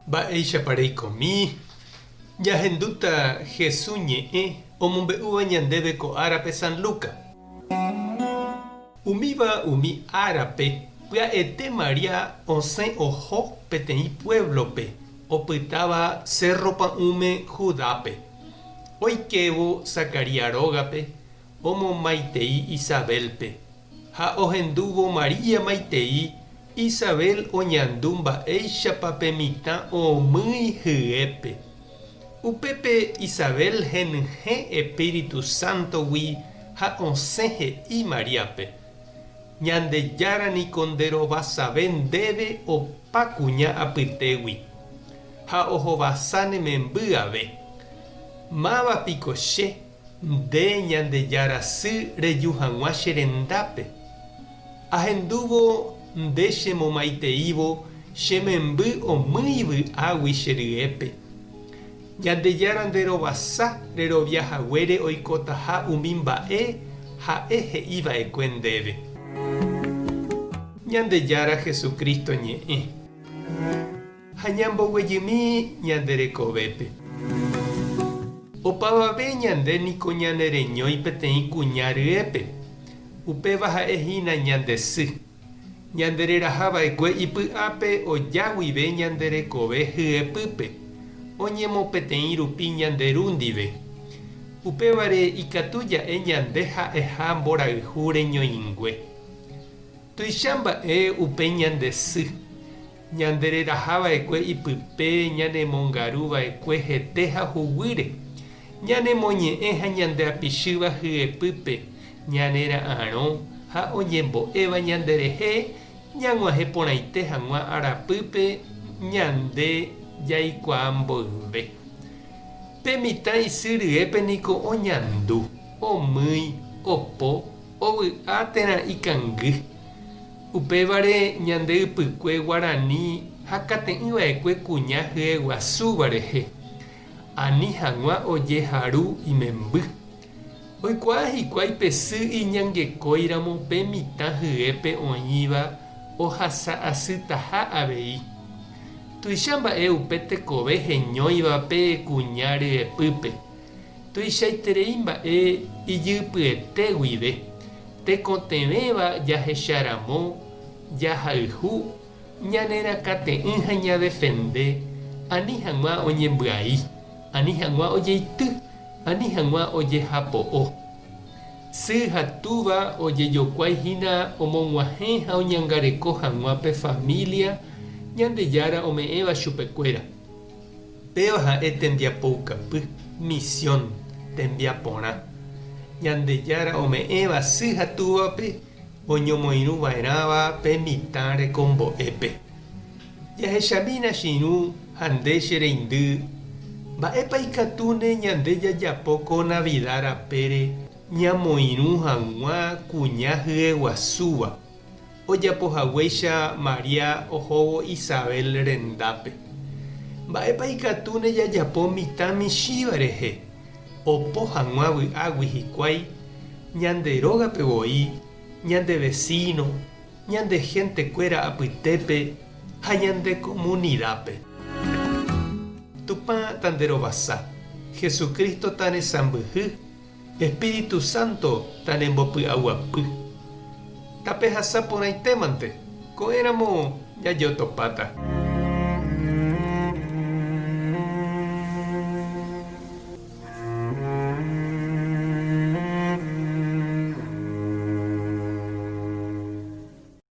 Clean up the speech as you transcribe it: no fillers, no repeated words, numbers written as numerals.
Mba'éichapa reikomi? Ñahendúta Hesu ñe'ẽ omombe'úva ñandéve ko árape San Luca. Umíva umi árape pya'ete María osẽ oho peteĩ puévlope opytáva sérro pa'ũme Judápe. Oikévo Zacarías rógape omomaitei Isabélpe. Ha ohendúvo María maitei, Isabel oñandu mba'éichapa pe mitã omýi hyépe. Upépe Isabel henyhẽ Espíritu Sántogui ha osẽ he'i Maríape, Ñandejára niko nderovasave ndéve opa kuña apytégui, ha ohovasa ne memby ave. Máva piko che, Nde Ñandejára sy reju hag̃ua che rendápe. Ahendúvo nde chemomaiteívo che memby omýi vy'águi che ryépe. Ñandejára nde rovasa rerovia haguére oikotaha umi mba'e ha'e he'i va'ekue ndéve. Ñandejára Jesucristo ñe'ẽ. Ha ñamboguejymi ñande rekovépe. Opavave ñande niko ñane reñói peteĩ kuña ryépe, upéva ha'e hína ñande sy. Ñande reraha va'ekue ipy'ápe oja guive ñande rekove hyepýpe, oñemopeteĩ rupi ñande ru ndive. Upévare ikatu ja'e ñande ha'eha mborayhu reñoingue. Tuicha mba'e upe ñande sy. Ñande reraha va'ekue ipype ñanemongaru va'ekue hete ha huguýre, ñanemoñe'ẽ ha ñande apichýva hyepýpe, ñane ra'arõ ha oñembo'éva ñanderehe ñag̃uahẽ porãite hag̃ua arapýpe ñande jaikuaa mboyve. Pe mitã isy ryépe niko oñandu, omýi, opo, ovy'a térã ikangy. Upévare ñande ypykue guarani hakate'ỹ va'ekue kuña hyeguasúva rehe, ani hag̃ua ojeharu imemby. Oikuaa hikuái pe sy iñangekóiramo pe mitã hyépe oĩva ohasa asytaha avei. Tuicha mba'e upe tekove heñóiva pe kuña ryepýpe. Tuichaiterei mba'e ijypyete guive, tekotevẽva jahecharamo, jahayhu, ñanerakate'ỹ ha ñadefende ani hag̃ua oñembyai, ani hag̃ua ojeity, ani hag̃ua ojehapo'o. Sy ha túva ojejokuái hína omog̃uahẽ ha oñangareko hag̃ua pe família Ñandejára ome'ẽva chupekuéra. Péva ha'e tembiapoukapy, misión, tembiaporã. Ñandejára ome'ẽva sy ha túvape oñomoirũ va'erãva pe mitã rekombo'épe. Jahechamína che irũ ha nde che reindy, mba'épa ikatúne ñande jajapo ko Navida rapére ñamoirũ hag̃ua kuña hyeguasúva. Ojapo haguéicha María ohóvo Isabel rendápe. Mba'épa ikatúne jajapo mitã michĩva rehe, opo hag̃ua vy'águi hikuái, ñande rógape voi, ñande vesíno, ñande héntekuéra apytépe ha ñande komunidápe? Tupã tanderovasa, Jesucristo tanesãmbyhy Espíritu Santo tanembopy'aguapy. Tapehasa porãitémante, ko'ẽramo jajotopáta.